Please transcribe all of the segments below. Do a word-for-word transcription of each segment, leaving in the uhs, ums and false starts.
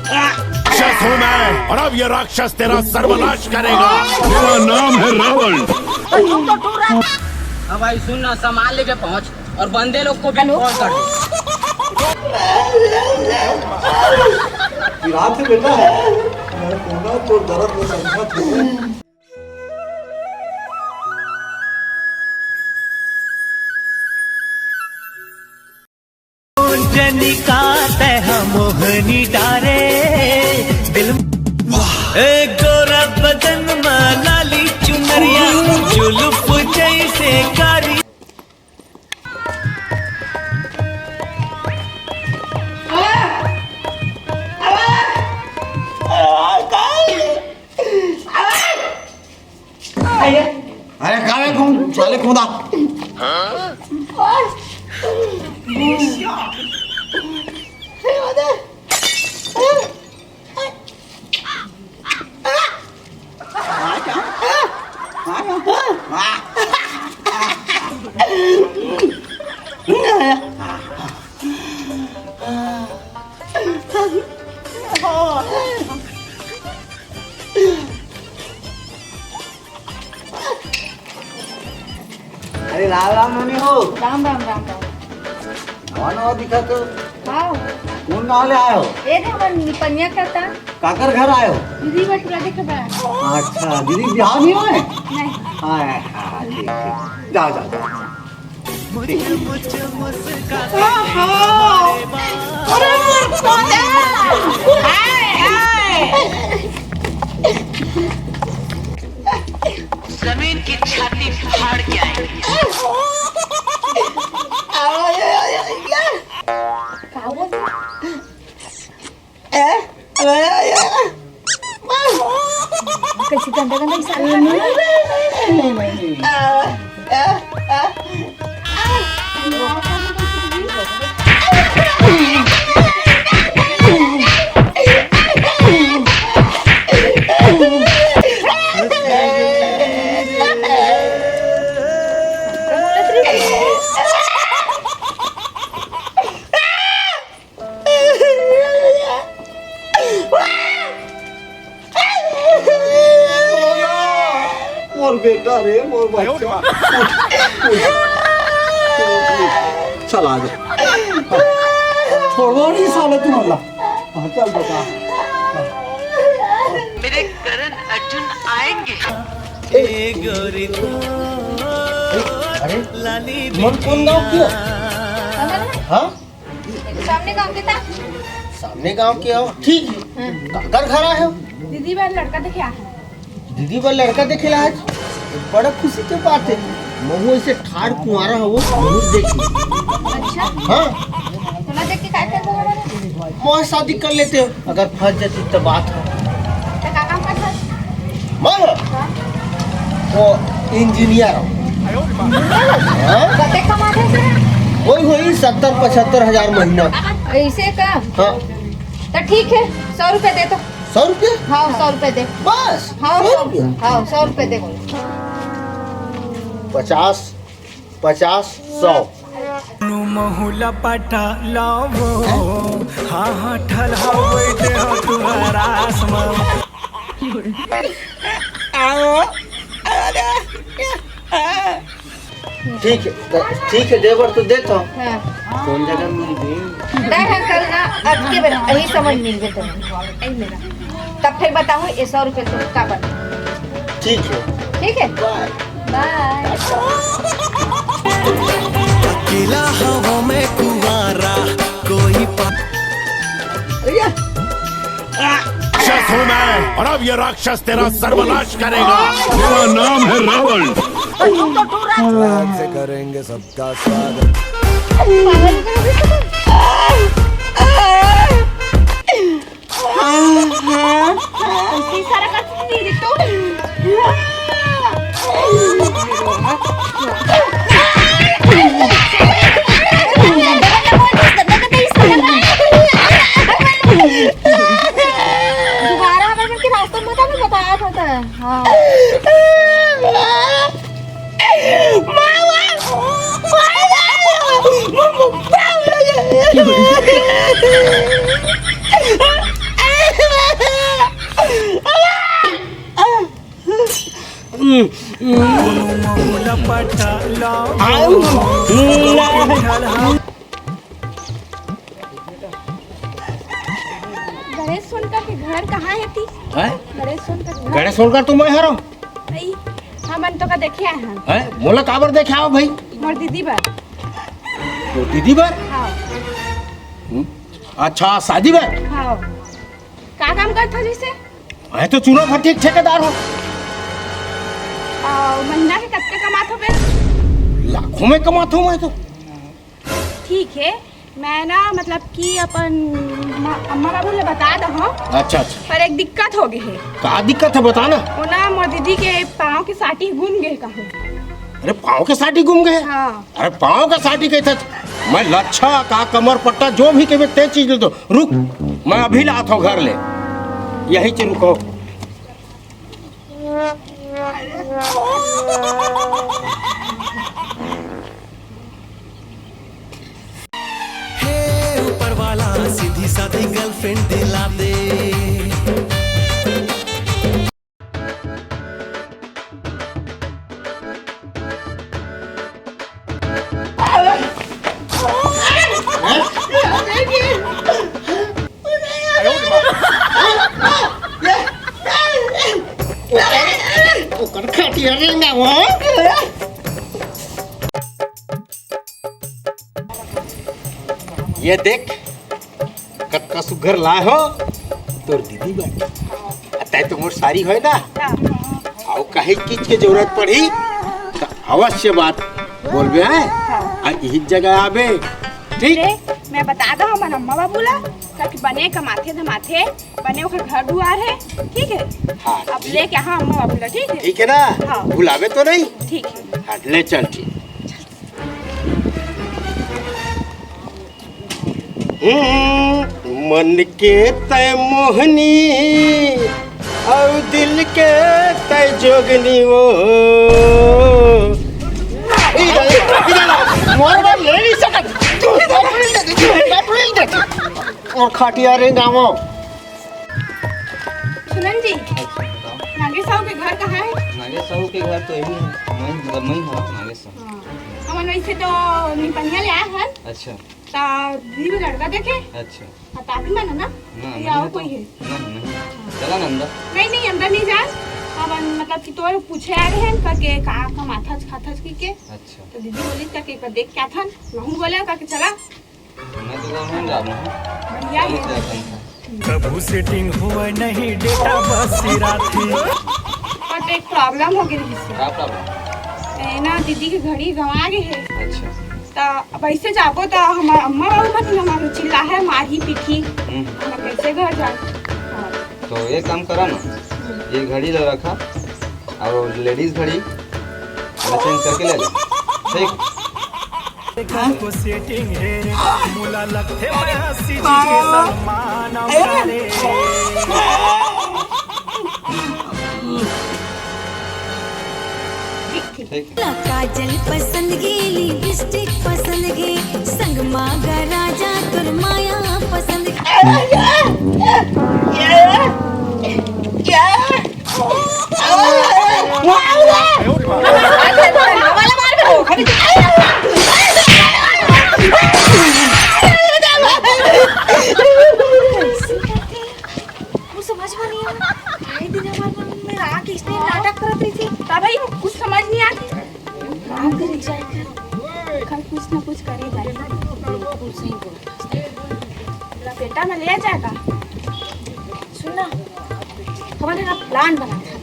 राक्षस हूँ मैं, और अब ये राक्षस तेरा सर्वनाश करेगा। मेरा नाम है रावण। हाँ भाई सुन ना, सामान लेके पहुंच और बंदे लोग को भी फोन कर दे। रात है बेटा, मैं कोना तो दर्द में समझा थे। जनिका तैहा मोहनी डारे दिल। ए गोरा बदन मा लाली चुनरिया, जुल्फ जैसे कारी। अरे कावे कौन साले कूदा। अरे राम राम नोनी हो। राम राम राम राम। कौन हो दिखा तो? हाँ। कौन गाँव ले आए हो? ये दे हमर निपनिया का था। काकर घर आए हो? दीदी बटुला देखे बड़ा। अच्छा दीदी बिहार नहीं हुए? नहीं। हाँ हाँ ठीक ठीक। जाओ जाओ जाओ। जमीन की छाती फाड़ के आएंगे। कैसे गंदा गंदा इशारा कर रहे हैं? मोर बेटा रे, मोर बच्चा। चल आ जा। छोड़ो नहीं साले तुम अल्लाह। हाँ, चल बेटा। मेरे करण अर्जुन आएंगे। अरे मन कौन गाँव की हो? हाँ? सामने गाँव के था। सामने गाँव के हो? ठीक है। काकर घर आए हो? दीदी बार लड़का देखे आ। दीदी बार लड़का देखे ला आज? बड़ा खुशी के बात है। महू ऐसे ठाड़ कुंवारा हो, महू देख ली। अच्छा। हाँ। तो ना देख के काय कर बोला? मोह शादी कर लेते हो, अगर फंस जाती तो बात है। तो का काम करता? मैं वो इंजीनियर हूँ। हाँ? कते कमाते हैं? वही वही सत्तर पचहत्तर हजार महीना। ऐसे का? हाँ। तो ठीक है, सौ रुपए दे तो। सौ रुपये? हाँ, सौ रुपए दे। बस? हाँ, सौ सौ रुपये? हाँ, सौ रुपए दे बोल। पचास, पचास, सौ। नु महुला पटा लावो, हाँ हाँ ठलहा बैठे हो तुम्हारा आसमान। ठीक है, तो ठीक है, देवर तो देता हूँ। हाँ। कौन जगह मिल गई? नहीं है, कल ना, अब के बेर यही समझ मिल गए तुम्हें। यही मेरा। तब फिर बताऊँ, ये सौ रुपए तुम का बना। ठीक है। ठीक है? बाय। बाय। अकेला हवा में कुंवारा कोई पा राक्षस हूँ मैं, और अब ये राक्षस तेरा सर्वनाश करेगा। मेरा नाम है रावण। से करेंगे सबका स्वागत। दोबारा हमारे घर के रास्ता में बता, मैं बताया था, था। हाँ। गणेश सोनकर के घर कहाँ हे ती? हैं? गणेश सोनकर के घर? गणेश सोनकर तो मैं हरो। भाई, हमन तो का देखे आए हन। हैं? मोला काबर देखे आए हव भाई? मोर दीदी बर। तो दीदी बर? हाँ। हम्म? अच्छा, शादी बर? हाँ। का काम करथव जैसे? मैं तो चूना भट्टी के ठेकेदार हूँ। आ, महीना के कतका कमात होबे? लाखों में कमात हूँ मैं तो। ठीक है, मैं ना, मतलब कि अपन म-, अम्मा बाबू ले बता दो, हाँ। अच्छा, अच्छा। पर एक दिक्कत हो गई है। का दिक्कत है, बता ना। वो ना, मोर दीदी के पाँव के साटी गुम गए कहूँ। अरे, पाँव के साटी गुम गए? हाँ। अरे, पाँव के साटी कहते, मैं लच्छा का कमर पट्टा जो भी कहबे ते चीज ले दो। रुक, मैं अभी लात हूँ घर ले, यहीं से रुको। हे ऊपर वाला, सीधी सादी गर्लफ्रेंड दिला दे। ओकर खटिया रे ना हो। ये देख, कतका सुग्घर लाए हो तोर दीदी बर। आ, तै तो मोर सारी होय ना। हाँ। अउ कहीं चीज के जरूरत पड़ही त अवश्य बात बोलबे, हैं? हाँ। आ इही जगह आबे, ठीक? ले, मैं बता दो हमन अम्मा बाबू ला, ताकि बने कमाथे धमाथे, बने ओकर घर दुआर है, ठीक है? हाँ, अब ठीक। लेके हाँ अम्मा बाबू ला, ठीक है? ठीक है ना? हाँ। भुलाबे तो नहीं? ठीक है। हाँ, ले चल, ठीक। हम्म, मन के तै मोहनी, अउ दिल के तै जोगनी वो। इधर, इधर आ, मोर बर ले नहीं सकत। तू April दे दे, तू April दे दे। अउ खटिया रे गाँव। सुनन जी, नागेश साहू के घर कहाँ है? नागेश साहू के घर तो यही है, मैं, मतलब, मैं हूँ नागेश साहू। हाँ। हमन वैसे तो निपनिया ले आए हन। अच्छा। ता दीदी लड़का देखे। अच्छा। हाँ, ताकि मन ना? ना, ये नहीं आओ तो। कोई है? नहीं, नहीं। हाँ। चला ना अंदर। नहीं, नहीं, अंदर नहीं जान। अब हम, मतलब कि तोर पूछे आ रहे हैं, करके का कमाथच खाथच की के। अच्छा। तो दीदी बोली, "करके एक बार देख क्या था?" मैं हूँ बोले, "करके चला।" मैं तो कहूँ, "जा रहा हूँ।" बढ़िया है। चलिए, चलते हैं। कभू सेटिंग होवय नहीं, डेटा बस सिराथे। और तो एक प्रॉब्लम हो गई इससे। क्या प्रॉब्लम? ए ना, दीदी की घड़ी गंवा गई है। अच्छा। तो अब ऐसे जाबो तो हमार अम्मा बाबू मत हमारे चिल्ला है, मारही पीटही। हम्म। हम कैसे घर जाए? हाँ। तो ये काम करा ना, हम्म। ये घड़ी ला रखा, अउ लेडीज घड़ी, मैं चेंज करके ले ले। ठीक। देखा तो सेटिंग हे रे, मोला लगथे मैं हंसी जी के सलमान अवतारे। ठीक। काजल पसंद गे, लिपस्टिक पसंद गे, संग मागा राजा तोर माया पसंद गे। कुछ समझ में नहीं आया। ढाई दिन हमारे मन में राख इसने नाटक करत रही थी। का भाई, कुछ समझ नहीं आती। का करे जाए? कल कुछ ना कुछ करे जाए। बिल्कुल सही बोल। लपेटा में ले जाएगा। सुन ना, हमन ह प्लान बनाथन।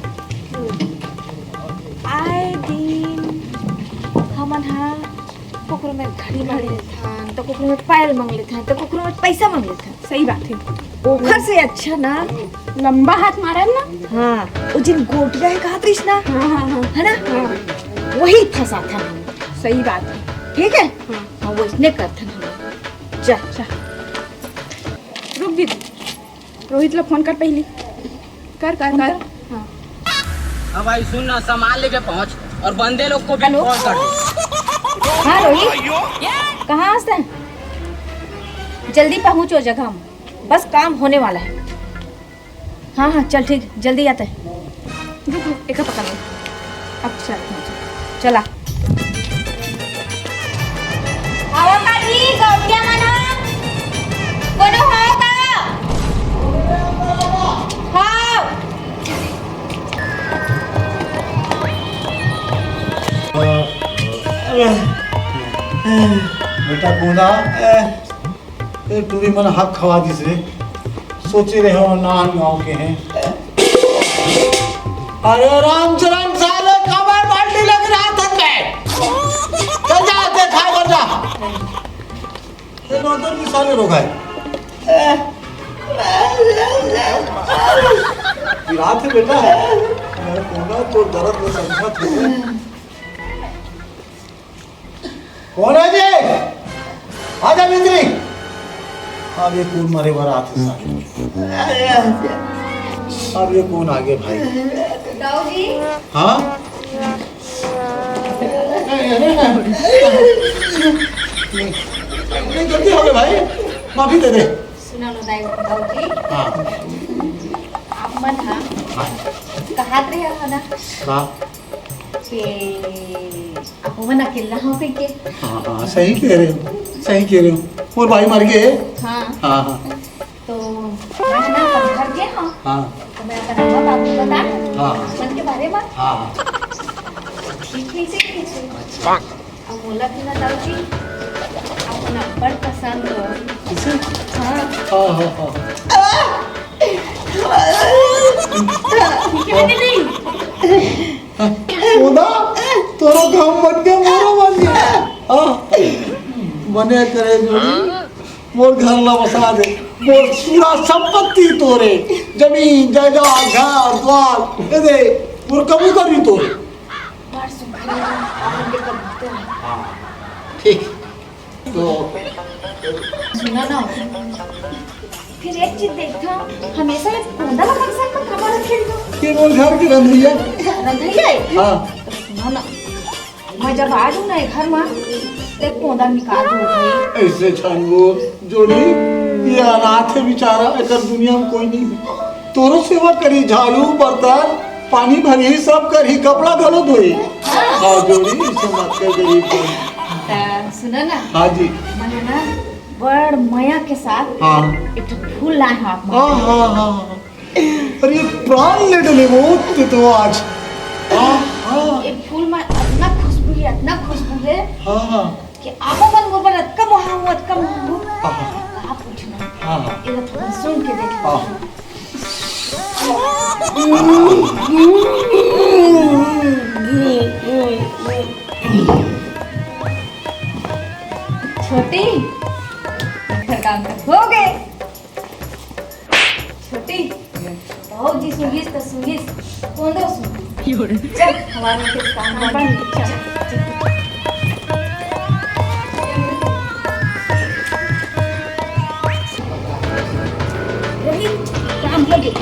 आए दिन हमन ह ककरो में घड़ी मांग लेथन, तो ककरो में पायल मांग लेथन, तो ककरो में पैसा मांग लेथन। सही बात है। ओखर से अच्छा ना लंबा हाथ मारन ना। हाँ, वो जिन गोटिया है कहत रहिस ना, हाँ, हाँ, हाँ। है ना? हाँ। वही फंसाथन हम। सही बात है। ठीक है? हाँ। हाँ, वैसने करथन हम। चल। चल। रुक दीदी, रोहित ला फोन कर पहली। कर, कर, कर। हाँ। हाँ भाई, सुन ना, सामान लेके पहुंच और बंदे लोग को भी हेलो। फोन कर दे। हाँ रोहित, कहाँ हस तैं? जल्दी पहुँच ओ जगह म, बस काम होने वाला है। हाँ हाँ, चल ठीक, जल्दी आते हैं। रुक रुक, एका पकड़ ले। अब चल, चला। आवा काकी, गौटिया मना। कोनो हो का? हाँ। बेटा गोंदा, ए टूरी मन हाथ खवा दिस रे। सोचे रहे हो नान गांव के हैं। अरे रामचरण साले, कबर बाल्टी लग रहा था मैं। चल जा, देखा कर जा। ये नौकर भी साले रोग है। पिरात है बेटा। मैं कोना तो दर्द में समझा थे। कौन है जी? आजा भीतरी। अब ये कौन मरे बर आथे साले? अब ये कौन आगे भाई? दाऊ जी। हाँ? नहीं, नहीं, नहीं। नहीं, गलती हो गई भाई, माफी दे दे। सुना लो दाई, दाऊ जी। हाँ। आप मन हा हाँ। कहात रहे हो ना? हाँ। के आप मन अकेला हो कह के। हाँ, हाँ, सही कह रहे हो, सही कह रहे हो। मोर भाई मर गए। हाँ। हाँ, हाँ। तो मैं ना अपन घर गए हूँ। हाँ। तो मैं अपन अम्मा बाबू बता दूँ हाँ। मन के बारे में। हाँ, हाँ। ठीक है, ठीक है। अच्छा। अब मोला भी ना दाऊ जी, अपन अब्बड़ पसंद हो। किसे? हाँ। हाँ, हाँ, हाँ। ठीक है, दीदी। ओदा, तोरो काम बन गया, मोरो बन गया। हाँ। बने करे जोड़ी, मोर घर ला बसा दे, मोर पूरा संपत्ति तोरे, जमीन, जायदाद, घर, द्वार, ये दे, मोर कबूतर भी तोरे। बड़ सुग्घर हे, अपन के कबूतर। हाँ, ठीक। तो सुना ना, फिर एक चीज देखता, हमेशा ये कोंदा ला बक्सा में कमा रखे हो। ये मोर घर के रंधैया। रंधैया है? हाँ। तो सुना ना, मैं जब आ जाऊँ ना ये घर में, ते कोंदा निकाल दूँ भाई। ऐसे छानबो जोड़ी, ये अनाथ है बेचारा, एकर दुनिया में कोई नहीं है। तोरो सेवा करी, झाड़ू, बर्तन, पानी भरी, सब करी, कपड़ा घलो धोई। हाँ जोड़ी, इसे मत कर गरीब को। त सुनो ना। हाँ जी। मैं ना बड़ मया के साथ हाँ। एक ठो फूल लाए हूँ आप हाँ, हाँ, हाँ, हाँ। अरे, ये प्राण ले डले वो ते तो आज। हाँ, हाँ। ये फूल में इतना खुशबू है, इतना खुशबू है हाँ, हाँ। कि आप मन मोर बर अतका मोहाओ, अतका मोहाओ। हाँ, हाँ। आप पूछो ना। हाँ, हाँ। ये तो सूंघ के देख लो। हाँ। छोटी, घर काम तो हो गए। छोटी, बाबूजी सुनिस त सुनिस, कोंदो सुन। चल, हमारे के काम बन गए। चल, चल। वही काम हो गए।